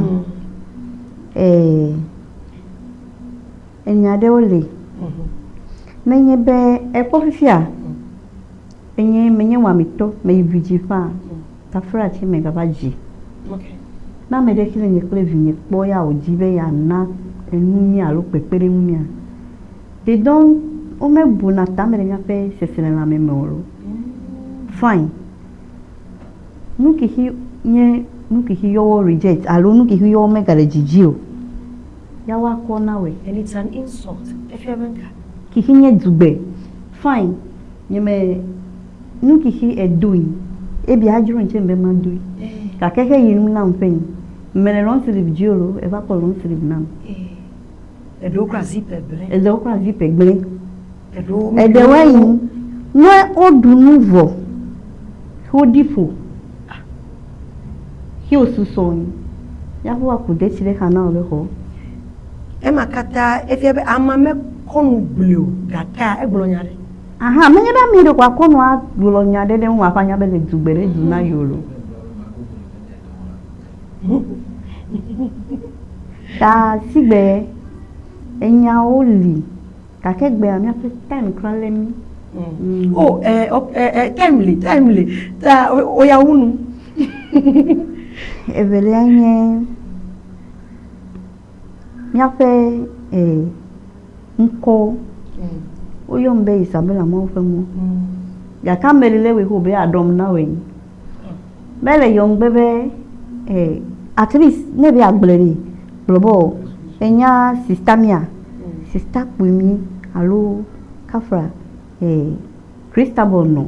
enya ɖewo li. Nenye be ekpɔ fifia, enye menye wɔametɔ, meyi vidzi ƒã, taflatse megava dzi. Ne ame ɖe le nye kple vinye kpɔ ya wòdi be yeana enu mí alo kpekpeɖeŋu mía, they don't, womebuna tame ɖe míaƒe seselelãme me o loo. Fine. Nu ke xi nye nu ke xi yɔwɔ reject alo nu ke xi yɔwɔ megale dzidzi o. Ya woakɔ na wòe. And it's an insult. Efia be ŋka? Kixi nye dugbe. Fine. Nye me nu kixi edoe. Ebia adzro ŋtse be madoe. Gake xe yi nu nam ƒe nyi. Mele long sleeve dzi o lo, eva kɔ long sleeve nam. Eɖewo kura zipɛ gblẽ. Eɖewo kura zipɛ gblẽ. Eɖewo. Eɖewoe nyi ne woɖu nu vɔ, woɖi ƒo. Xe wòsusɔ nyi. Ya ƒe woaku detsi ɖe xa na wò be xɔ. Ema katã efia be amea mekɔ nu gblɔe o gakea egblɔ nya ɖe. Aha, menye be ame ɖe ko akɔ nu agblɔ nya ɖe ɖe ŋu aƒe anya be le dugbe ɖe du na yewo loo. Ta sigbe enyawo li gake gbea míaƒe time kura lé mí. Oh, eh, eh, eh, time li, time li. Ta oya wu nu. Evelia nye míaƒe eh, ŋkɔ. Woyɔm be Isabella Mawu ƒe mɔ. Gake ame li le wòe be aɖɔm na wòe. Mele yɔm gbe be eh, at least ne be agblɔe ɖe, gblɔ be o, enya sista mía, sista kpui mí alo kafra eh, Christabel nɔ.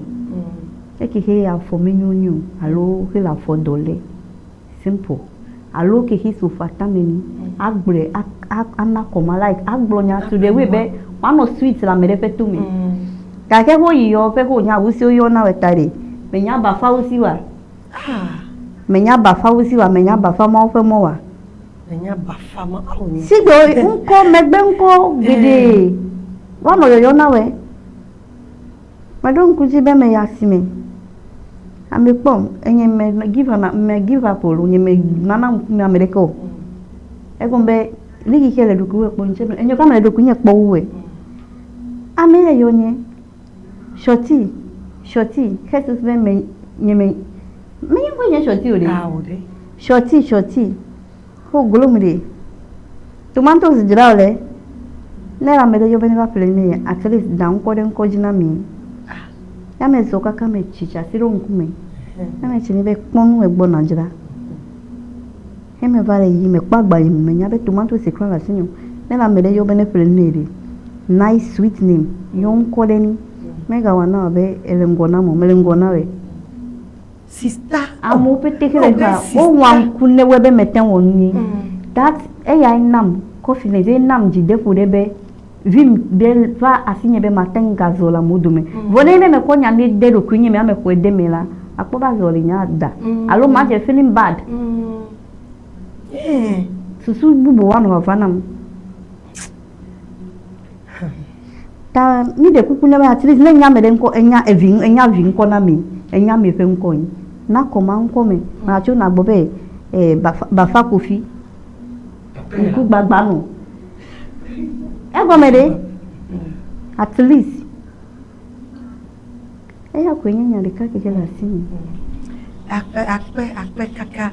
Eke xe afɔ menyo nyo alo xe le afɔ dɔ le. Simple. alo kexi sofa tame ni agblɔe ana kɔma like agblɔ nya to the way be woanɔ sweet le ame ɖe ƒe tome. Gake ho yi yɔ ƒe ho nya wusi woyɔ na wɔ ta ɖe menya bafa wusi wa. Menya bafa wusi wa menya bafa mawo ƒe mɔ wa. Menya bafa ma awo nye. Sigbe ŋkɔ megbe ŋkɔ geɖe woanɔ yɔyɔ na wɔ. Meɖo ŋku dzi be meyi asime. Ame kpɔm, enye me me give up me give up o, nye me nana ŋkume ame ɖeke o. Egɔme be ligi ke le ɖokuiwò kpɔm ŋtse enye kura mele ɖokuinye kpɔ wu wɔe. Ame ye yɔ nye shɔti shɔti xe susu be me nye me menye ŋkɔe nye shɔti o ɖe. Ao ɖe. Shɔti shɔti ho glom ɖe. Tomatoes dzra wole. Ne ame ɖe yɔ be ne va ƒle ne at least da ŋkɔ ɖe ŋkɔ dzi na mi. Ya me zɔ kaka me tsi tsi asi ɖo ŋkume. Ya me tsi ne be kpɔ nu egbɔ na dzra. He me va le yi me kpɔ agba yi me nya be tomatoes kura le asinye o. Ne ame ɖe yɔ be ne ƒle ne ɖe. Nice sweet name. Yɔ ŋkɔ ɖe ni. Mega wɔ na wò be ele ŋgɔ nam o. Mele ŋgɔ na wòe. Sista. Amewo ƒete xe le fa wowɔa ŋku ne woe be mete wɔ nu nyui. That eyae nam confidence ye nam dzideƒo ɖe be vi ɖe va asinye be mate ŋu gazɔ le amewo dome. Vɔ ne ne mekɔ nya ɖe de ɖokuinye me ame xɔe de me la, akpɔ be azɔli nya ada alo madze feeling bad. Susu bubu woanɔ vava nam. Ta mi ɖe kuku ne be at least ne nya ame ɖe ŋkɔ enya evi enya vi ŋkɔ na mi enya ame ƒe ŋkɔ yi na kɔ ma ŋkɔ me ma tso na gbɔ be eh, bafa, bafa kofi ŋku gbagba nɔ egɔme ɖe at least eya koe nye nya ɖeka keke le asi me. Akpe akpe akpe kaka.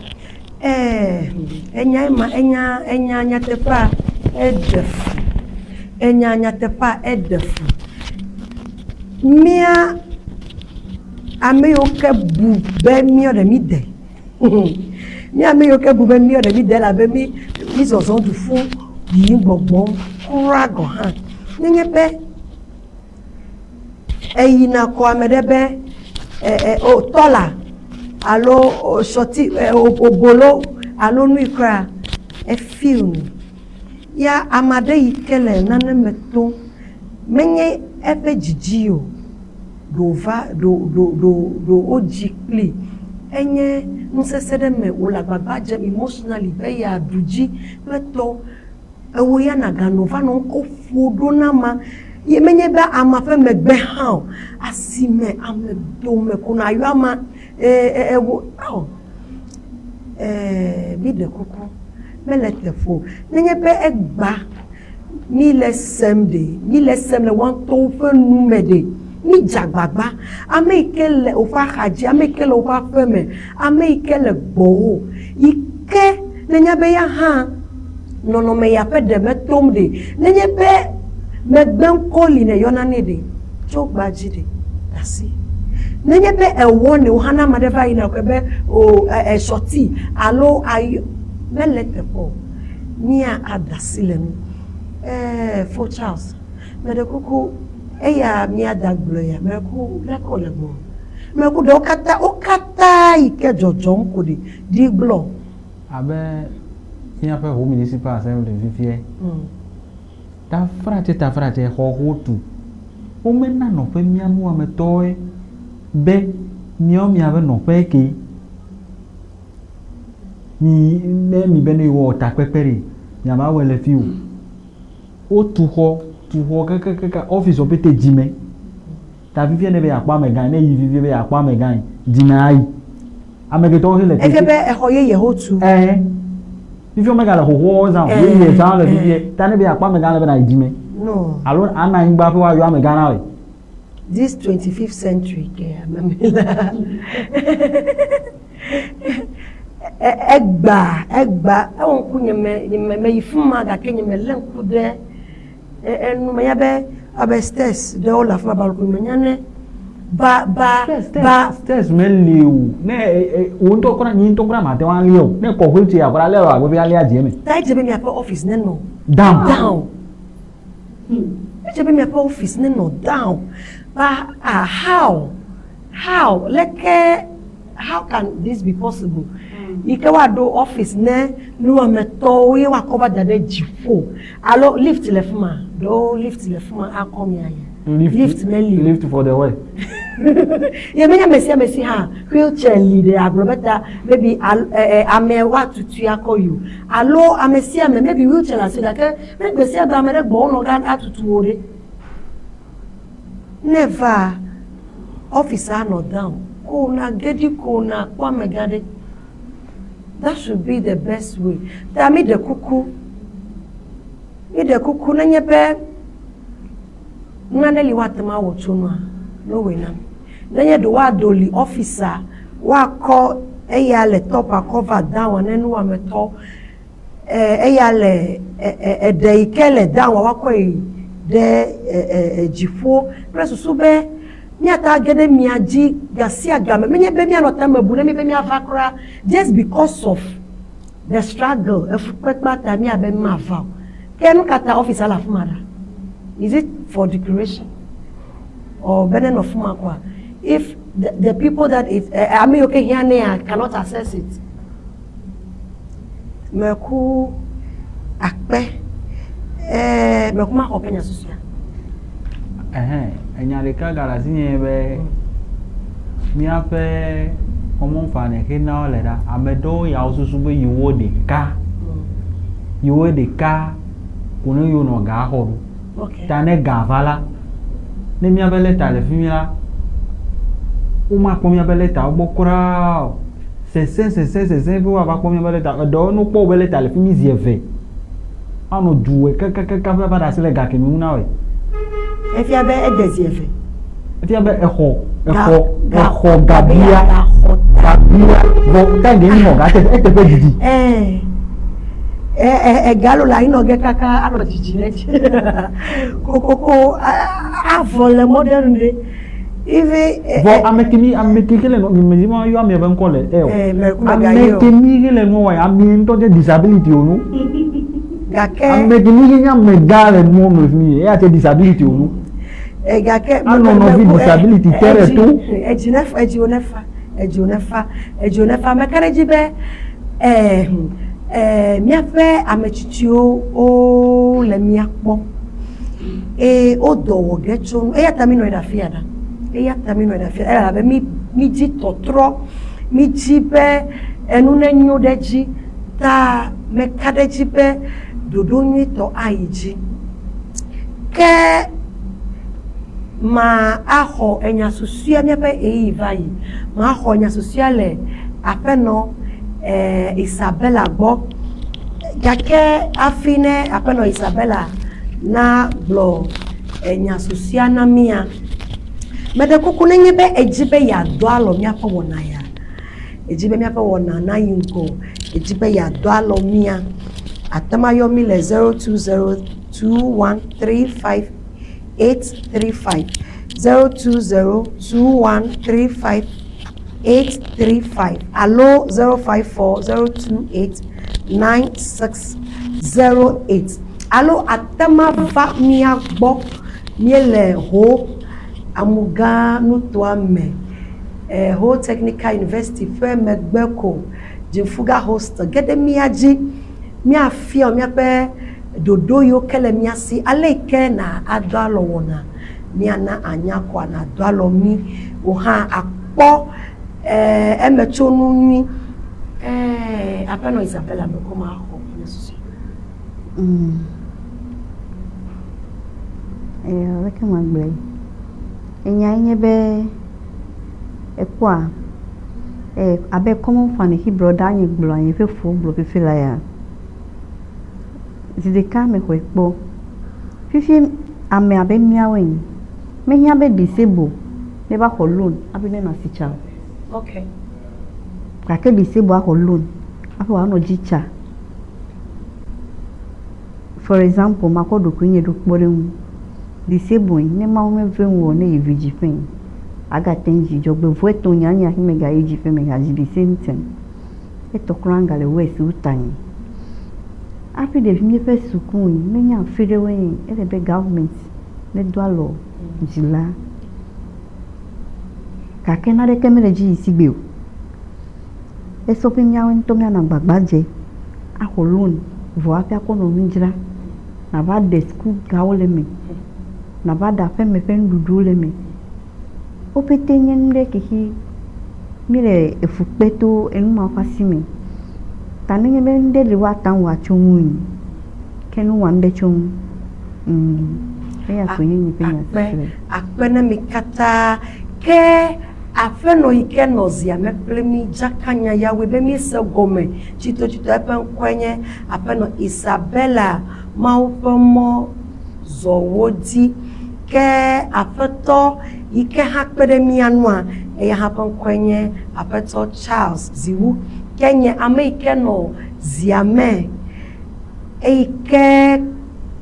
Ɛɛ enya ema enya enya nyateƒea eɖe fu. Enya nyateƒea eɖe fu. Mía ame yiwo ke bu be míawo ɖe míde. Mía ame yiwo ke bu be míawo ɖe míde elabe mí mí zɔzɔm du ƒum yiyim gbɔgbɔm kura gɔ̃ hã. Nenye be eyina kɔ ame ɖe be e o tɔla alo o sɔti obolo alo nu yi kura efeel nu. Ya ame aɖe yi ke le nane me tom menye eƒe dzidzi o ɖe wòva ɖe ɖe ɖe ɖe wodzi kpli. Enye nusese ɖe me wòle agbagba dzem emotionally be yeaɖu dzi kple tɔwo. Ewò ya nàganɔ va nɔ ŋkɔ ƒo ɖo na ma. Ye menye be amea ƒe megbe hã o. Asime ame dome ko nàyɔ amea e ewò ao. Ee mi ɖe kuku mele teƒe o. Nenye be egba mi le sem ɖe, mi le sem le woa ŋutɔwo ƒe nu me ɖe, mi dze agbagba. Ame yi ke le woƒe axadzi, ame yi ke le woƒe aƒe me, ame yi ke le gbɔwò yi ke nenya be ya hã nɔnɔme ya ƒe ɖe metom ɖe, nenye be megbe ŋkɔ li nèyɔna nɛ ɖe, tso gbea dzi ɖe, da asi. Nenye be ewɔnɛ o hã ne ame aɖe va yina ko be o esɔti alo ayɔ mele eteƒe o. Mía ada asi le enu. Ɛɛ fo Charles, meɖe kuku eya mía da gblɔe ya meɖe kuku leke wòle gbɔ? Meɖe kuku ɖewo katã wo katã yi ke dzɔdzɔm ko ɖi ɖi gblɔ. Abe míaƒe Ho Municipal Assembly fifiɛ, tafratse tafratse xɔ wotu. Womena nɔƒe mía nuwɔametɔwoe be míawo miaƒe nɔƒe ke. Mi ne mi be ne yewowɔ takpekpe ɖe, miava wɔe le fi o. Wotu xɔ, tu xɔ kakakaka, ɔfisiwo pete dzime. Ta fifia ne be yeakpɔ amegã, ne yi fifia be yeakpɔ amegã yi, dzime ayi. Ame ketɔwo he le Efia be exɔ yeye wotu. Ɛɛ. Fifia womegale xoxowo zã o. Yeye zã le fifia. Ta ne be yeakpɔ amegã le be nàyi dzime. No. Alo ana anyigba ƒe woayɔ amegã na wòe. This 25th century ke ame mi la. Egba, egba, ewɔ ŋku nye me, nye me meyi fi ma gake nye melé ŋku ɖe enu menya be abe stairs ɖewo le afi ma balcony menya ne ba ba ba. Stairs meli o ne wò ŋutɔ kura nye ŋutɔ kura mate ŋu alia o ne kɔ wheelchair kura alea wò agbe alia dzi eme. Ta edze be miaƒe office nenɔ down. Down. Edze be miaƒe office nenɔ down. Ba ah how how leke. How can this be possible? Yi ke woaɖo office ne nuwɔametɔwo ye woakɔ va da ɖe dziƒo alo lift le fi ma, ɖewo lift le fi ma akɔ mia yia? Lift meli o. Lift for the where? Ye menye ame sia ame si hã wheelchair li ɖe agblɔ be ta maybe al e e ame woatutui akɔ yi o. Alo ame sia ame maybe wheelchair le asi gake ne gbe sia gbe ame ɖe gbɔ wonɔ ge atutu wò ɖe. Ne eva office anɔ down ko na ge ɖi ko na kpɔ amegã ɖe. That should be the best way. Ta mi ɖe kuku, mi ɖe kuku nenye be nane li woate ŋu awɔ tso nua, ne wowɔe na mi. Nenye ɖe woado li office-a, woakɔ eya le top akɔ va down ne nuwɔametɔ eya le eɖe yi ke le down woakɔ yi ɖe dziƒo kple susu be míate age ɖe mia dzi gasiagame. Menye be míanɔ tame bum ne mí be míava kura just because of the struggle efukpekpea ta míabe mava o. Ke nu ka ta office le afi ma ɖa? Is it for decoration or be nenɔ afi ma koa? If the people that it ame yiwo ke hiã nɛa cannot access it. Meku akpe ɛɛ meku maxɔ ke nya susɔea. Ɛhɛn, enya ɖeka gale asinye be míaƒe kɔmɔnfa ke na wole ɖa, ame ɖewo ya wosusu be yewo ɖeka, yewo ɖeka ko ne yewo nɔ ga xɔ ɖo. Okay. Ta ne ga va la, ne míaƒe lɛta le fi mi la, womakpɔ míaƒe lɛtawo gbɔ kura o. Sesẽ sesẽ sesẽ be woava kpɔ míaƒe lɛta. Eɖewo ne wokpɔ woƒe lɛta le fi mi zi eve, woanɔ du wɔe kakakaka ƒe ava ɖe asi le ga kemi ŋu na wɔe. Efia be ede zi eve. Efia be exɔ exɔ exɔ gabia gabia vɔ ta ge xɔ ga eteƒe eteƒe didi. Ɛɛ ega lo le anyinɔ ge kaka anɔ dzidzi ɖe edzi kokoko avɔ le mɔ ɖe nu ɖe. Ive. Vɔ ame kemi ame ke le nu me ma yɔ ame be ŋkɔ le ɛ o. Ame kemi ke le nu wɔ ame ŋutɔ dze disability o nu. Gake. Ame kemi ke nye ame gã le nuwo me fi mi eya tse disability o nu. Gake. Anɔ nɔvi disability te ɖe to. Edzi ne fa edzi wo ne fa edzi wo ne fa edzi wo ne fa meka ɖe edzi be ɛɛ ɛɛ míaƒe ame tsitsiwo wo le mía kpɔ eye wo dɔ wɔ ge tso nu eya ta mi nɔ anyi ɖe afi ya ɖa eya ta mi nɔ anyi ɖe afi ya elabe mi mi dzi tɔtrɔ mi dzi be enu ne nyo ɖe edzi ta meka ɖe edzi be ɖoɖo nyuitɔ ayi dzi. Ke ma axɔ enya susɔea míaƒe ɣeyiɣi va yi. Maxɔ enya susɔea le aƒenɔ eh, Isabella gbɔ. Gake hafi ne aƒenɔ Isabella nagblɔ enya susɔea na mía, meɖe kuku nenye be edzi be yeado alɔ míaƒe wɔna ya, edzi be míaƒe wɔna nayi ŋgɔ, edzi be yeado alɔ mía, ate ŋu ayɔ mí le 02021358 835 020 2135 835 alo 054 028 9608 alo ate ŋu ava mía gbɔ. Míele Ho Amugã nutoa me, eh, Ho Technical University ƒe megbe ko, Dzinfuga Hostel. Ge ɖe mía dzi míafia wò míaƒe ɖoɖo yiwo ke le mía si, ale yi ke na ado alɔ wɔna míana anya kɔa nàdo alɔ mí. Wò hã àkpɔ eh, emetsonu nyui. Eh, aƒenɔ Isabella mekɔ maxɔ nye susu. Eh, leke magblɔe? Enyae nye be ekpɔa eh, abe common fund yi brɔda nye gblɔ nye ƒe fo gblɔ fifi la ya. Zi ɖeka mexɔe kpɔ. Fifi ame abe míawoe ene, mehiã be disable neva xɔ loan hafi nenɔ asi tsa o. Okay. Gake disable axɔ loan hafi wòanɔ dzi tsa. For example, makɔ ɖokuinye ɖo kpɔɖeŋu. Disable ne Mawu meve ŋuwò ne yi vidziƒee, agate ŋu dzi dzɔgbevɔ̃e tɔ nyanya hafi megayi dziƒe megadzi the same thing. Etɔ kura gale worse wu tanye. Hafi ɖevi míaƒe suku menya afi ɖewoe nye ele be government nedo alɔ dzila. Gake naneke mele edzi yi sigbe o. Esɔ be míawo ŋutɔ míanɔ agbagba dze axɔ loan vɔ hafi akɔ nɔ nu dzra. Nava ɖe sukugawo le eme, nava ɖe aƒeme ƒe nuɖuɖuwo le eme. Wo ƒete nye nu ɖe ke míle efu kpe to enu ma ƒe asi me. Ta nenye be nu ɖe li woate ŋu awɔ atso ŋui, ke ne wowɔ nu ɖe tso ŋu. Eya koe nye nye ƒe nya Akpe, susɔe. akpe na mi katã. Ke aƒenɔ yi ke nɔ zia me kple mi dzaka nya ya wɔe be míese gɔme tsitotsito eƒe ŋkɔe nye aƒenɔ Isabella Mawu ƒe mɔ zɔwo dzi. Ke aƒetɔ yi ke hã kpe ɖe mía nua, eya hã ƒe ŋkɔe nye aƒetɔ Charles Ziwu. Ke nye ame yi ke nɔ zia me eyi ke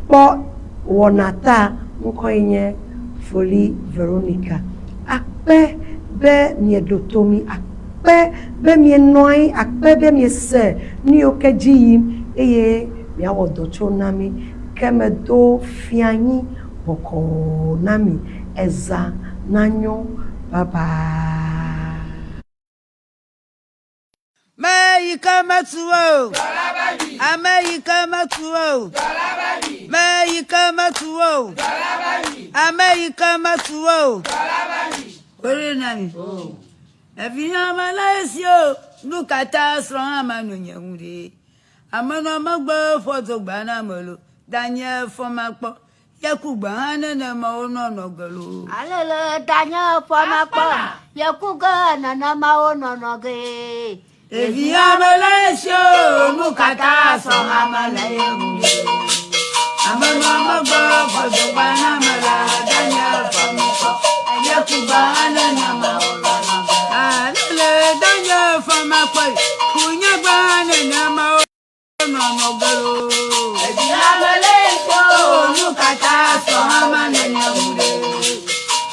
kpɔ wɔna ta ŋkɔe nye Foli Veronica. Akpe be mieɖo to mi, akpe be mienɔ anyi, akpe be miese nu yiwo ke dzi yim eye miawɔ dɔ tso na mi. Ke medo fia anyi bɔkɔɔ na mi. Eza nanyo. Bye bye. Me yi ke metu o. Ame yi ke metu o. Me yi ke metu o. Ame yi ke metu o. Kore na mi. Evi ame le esi o. Nu katã srɔ̃ hã manɔ nye ŋu ɖe. Ame nɔ megbe ƒɔ dogba na ame lo. Danye fɔ makpɔ. Yeku gbe hã nenema wonɔnɔ ge lo. Alele danye fɔ makpɔ. Yeku ge nenema wonɔnɔ ge. Ɖevi ame le esi o. Nu katã srɔ̃ hã mele ye ŋu ɖe. Ame nɔ megbe ƒɔ dogba na ame la. Danye fɔ makpɔ. Yeku gbe hã nenema wonɔnɔ ge. Alele danye fɔ makpɔ. Kunye gbe hã nenema wonɔnɔ ge lo. Ɖevi ame le esi o. Nu katã srɔ̃ hã mele ye ŋu ɖe.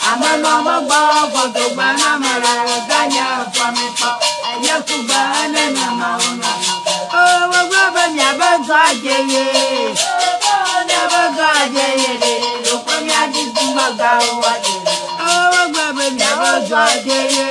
Ame nɔ megbe ƒɔ dogba na ame la. Danye fɔ makpɔ. Yeku gbe hã nenema wonɔnɔ ge. O wogblɔ be miabe dɔ adze ye. Miabe dɔ adze ye ɖe. Ɖokpe miadi dumegãwo adze. O wogblɔ be miabe dɔ adze ye.